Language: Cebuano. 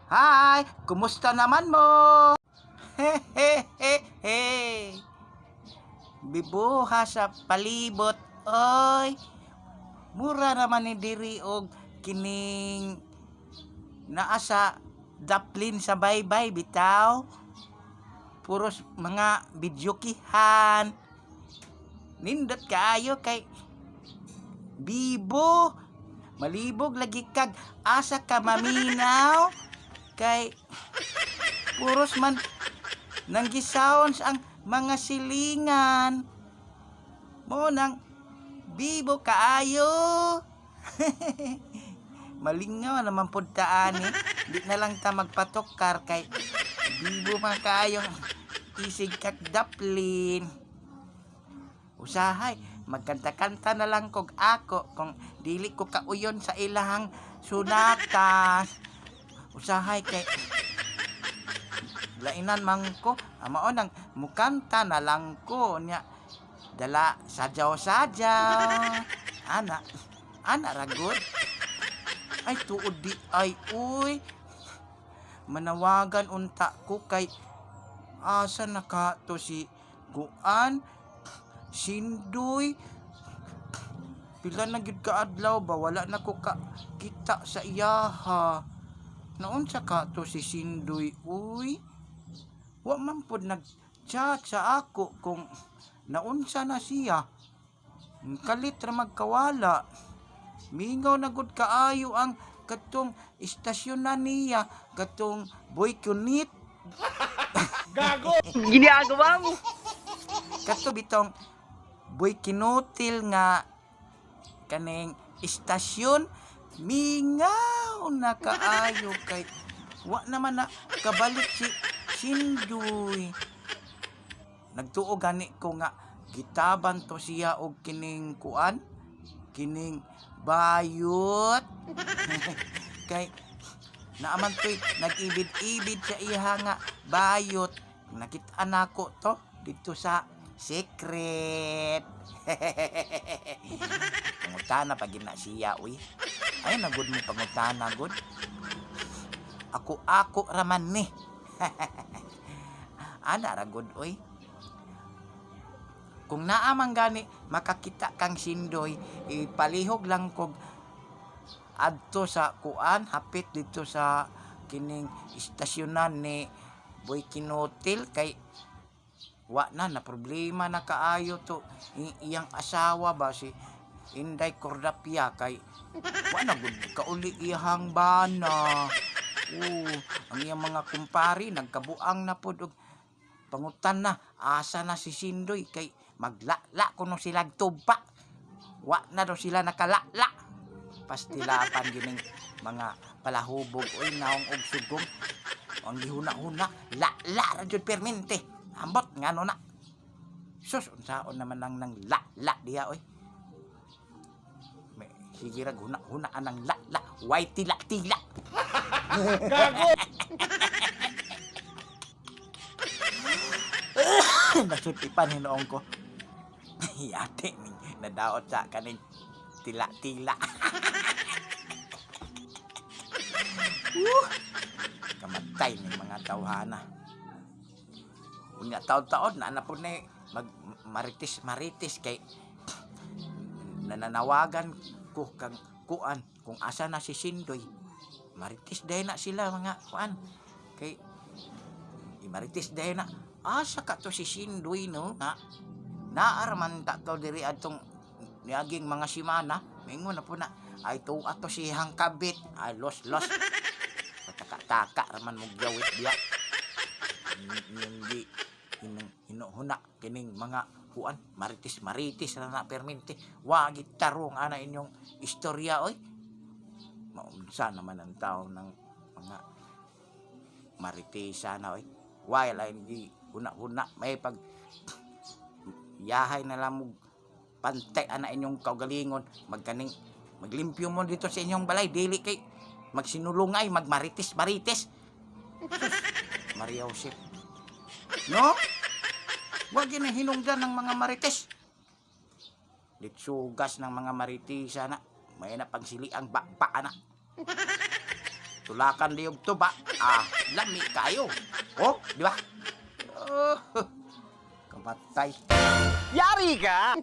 Hi! Kumusta naman mo? Hehehehe. Bibuha sa palibot, oy. Mura naman ni diri og kining naa sa daplin sa baybay bitaw. Puros mga videokihan. Nindot kaayo kay bibo. Malibog lagi kag asa ka maminaw kay puros man nanggisounds ang mga silingan mo nang bibo kaayo. Malingaw naman pud ta ani, di na lang ta magpatokar kay bibo man kaayo isig kag daplin. Usahay magkanta-kanta na lang kog ako kung dili ko kauyon sa ilahang sunata. Usahay kay lainan man ko, mao nang mukanta na lang ko nya dala sadyaw-sadyaw ana ana ragod. Ay, tuod di ay, uy, manawagan unta ko kay asa na ka to si Guan Sindoy. Pila na gyud ka adlaw ba wala na ko ka kita sa iyaha. Naunsa ka to si Sindoy, uy? Wa man pod nag-chat sa ako kung naunsa na siya. Kalit ra magkawala. Mingaw na gud kaayo ang katong istasyonan niya, katong Boy Kunit. Gago! Ginagawa mo. Kato bitong Boy Kinutil nga kaning istasyon, mingaw na kaayo kay wa naman na kabalik si Sindoy. Nagtuo gani ko nga gitaban to siya og kining kuan, kining bayot, kay naaman to'y nag-ibid-ibid sa iha nga bayot. Nakita nako to dito sa secret. Pangutana pag na siya, uy. Ay, nagud mo pangutana, gud. Ako, ako raman ni. Ana ra gud, uy. Kung naa man gani makakita kang Sindoy, ipalihog lang kog adto sa kuan, hapit dito sa kining istasyonan ni Boy Kinotil, kay wa na na problema na kaayo to iyang asawa ba, si Inday Cordapia, kay wa na gud kauli iyang bana. Oo, ang iyang mga kumpare nagkabuang na pod og pangutan na asa na si Sindoy, kay maglala kuno sila tuba. Wa na daw sila nakalala. Pastilapan gining mga palahubog, oy, naong og sugong. Ang gihuna-huna, la la ra jud permente. Ambot ngano na. Sus, unsaon naman nang nang la la diya, oy. May sige ra huna-huna anang la la, way tila tila. Gago! Nasultipan hinuon ko. Yate ning nadaot sa kaning tila-tila. Woo! Kamatay ning mga tawhana. Unya taon-taon na na po ni mag maritis maritis kay nananawagan ko kang kuan kung asa na si Sindoy. Maritis dahil na sila mga kuan kay imaritis dahil na asa ka to si Sindoy, no, nga naaraman ta to diri atong niaging mga simana. Mingon na po na ay to ato siyang kabit. Ay, los los, pataka-taka raman mo gyawit diya. Hindi hinuhuna kining mga kuan, maritis maritis na na permente. Wagi tarong ana inyong istorya, oy. Maunsa naman ang tao ng mga maritisa na, oy. Why la hindi huna-huna may pag yahay na lang mo pantay ana inyong kaugalingon, magkaning maglimpyo mo dito sa inyong balay, dili kay magsinulungay, magmarites marites. Maria Josep, no? Wag yun ang hinungdan ng mga marites. Litsugas ng mga maritisa na may na pagsili ang bakba na. Tulakan liyog tuba. Ah, lami kayo. Oh, di ba? Oh, kamatay. Yari ka!